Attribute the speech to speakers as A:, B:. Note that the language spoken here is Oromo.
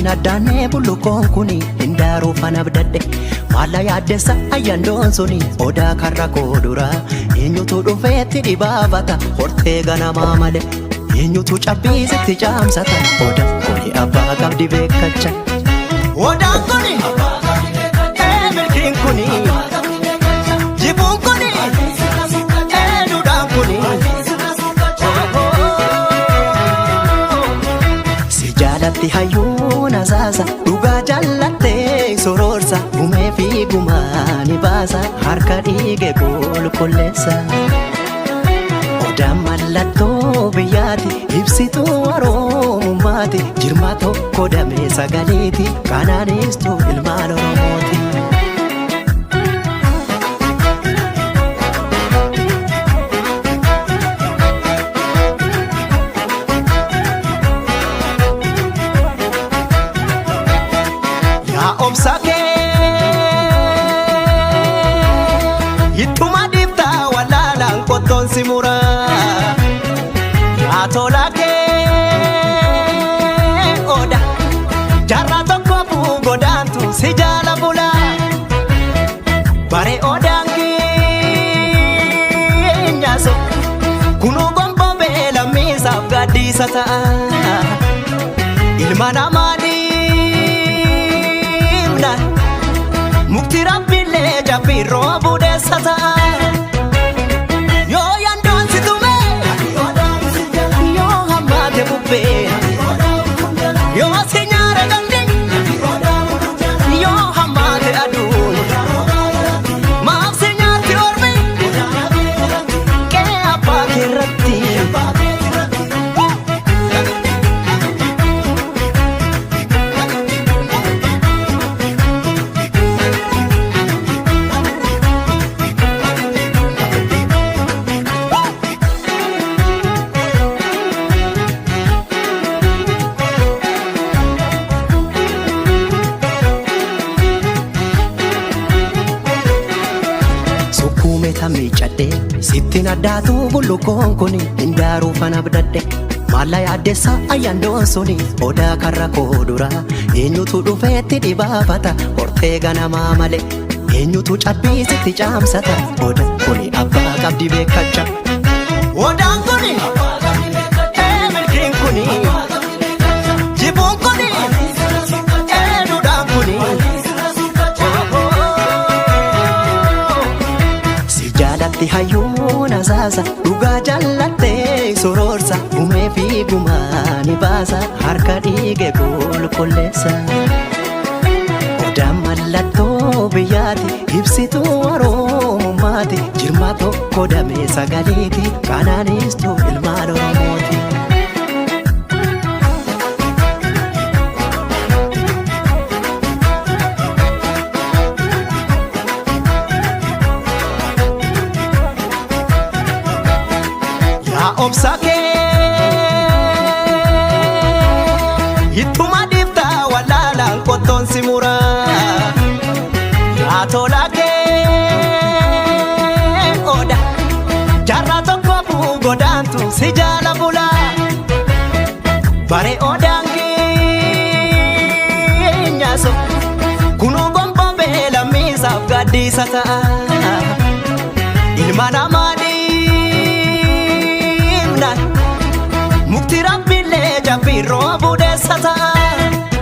A: Sittiin addaannee bullukoon kuni hindaaruu fana abdadhe. Maalla yaaddessa ayyandoon suni odaa karra koo dura. Eenyutu dhufeetti dhibaafata hortee ganamaa malee. Eenyutu cabbii sitti caamsata odaan kuni abbaa qabdi beekacha. Odaan kuni milkiin kuni jibuun kuni duudhaan kuni. Si jaalatti hayyuu na saasa dhugaa jaallattee sororsa gumee fi gumaa ni baasa harka dhiige qulqulleessa. Odaan mallattoo biyyaati ibsituu oromummaati jirma tokko damee sagaleeti kanaanistuu ilmaan oromooti. Yaa obsa kee ittuma dhiiftaa wallaalaan qottoon si muraa. Yaa tola kee oda jaarraa tokko buu godaantu si jaala bulaa. Bare odaan keenyaaso kunuu gombobee lammiisaaf gaaddiisa ta'a. Ilma namaa dhiibna mukti rabbiillee jabbiirroo budeessa ta'a. Yoo yandoon si tume yoo hammaate bubbee yoo si nyaara gandi yoo hammaate aduun maaf si nyaarti ormi qe'ee abbaa keerratti. Sukkuume miicadhe sittiin addaatu bullukoon kuni hindaaruu fana abdadhe. Maalla yaaddessa ayyandoon suni odaa karra koo dura. Eenyutu dhufeetti dhibaafata hortee ganamaa malee. Eenyutu cabbii sitti caamsata odaan kuni abbaa qabdi beekacha. Odaan kuni milkiin kuni jibuun kuni duudhaan kuni. Si jaalatti hayyuu na saasa dhugaa jaallattee sororsa gumee fi gumaa ni baasa harka dhiige qulqulleessa. Odaan mallattoo biyyaati ibsituu oromummaati jirma tokko damee sagaleeti kanaanistuu ilmaan oromooti. Yaa obsa kee ittuma dhiiftaa wallaalaan qottoon si muraa. Yaa tola kee oda jaarraa tokko buu godaantu si jaala bulaa. Bare odaan keenyaaso kunuu gombobee lammiisaaf gaaddiisa ta'a. Ilma namaa dhiibna mukti rabbiillee jabbiirroo budeessa ta'a.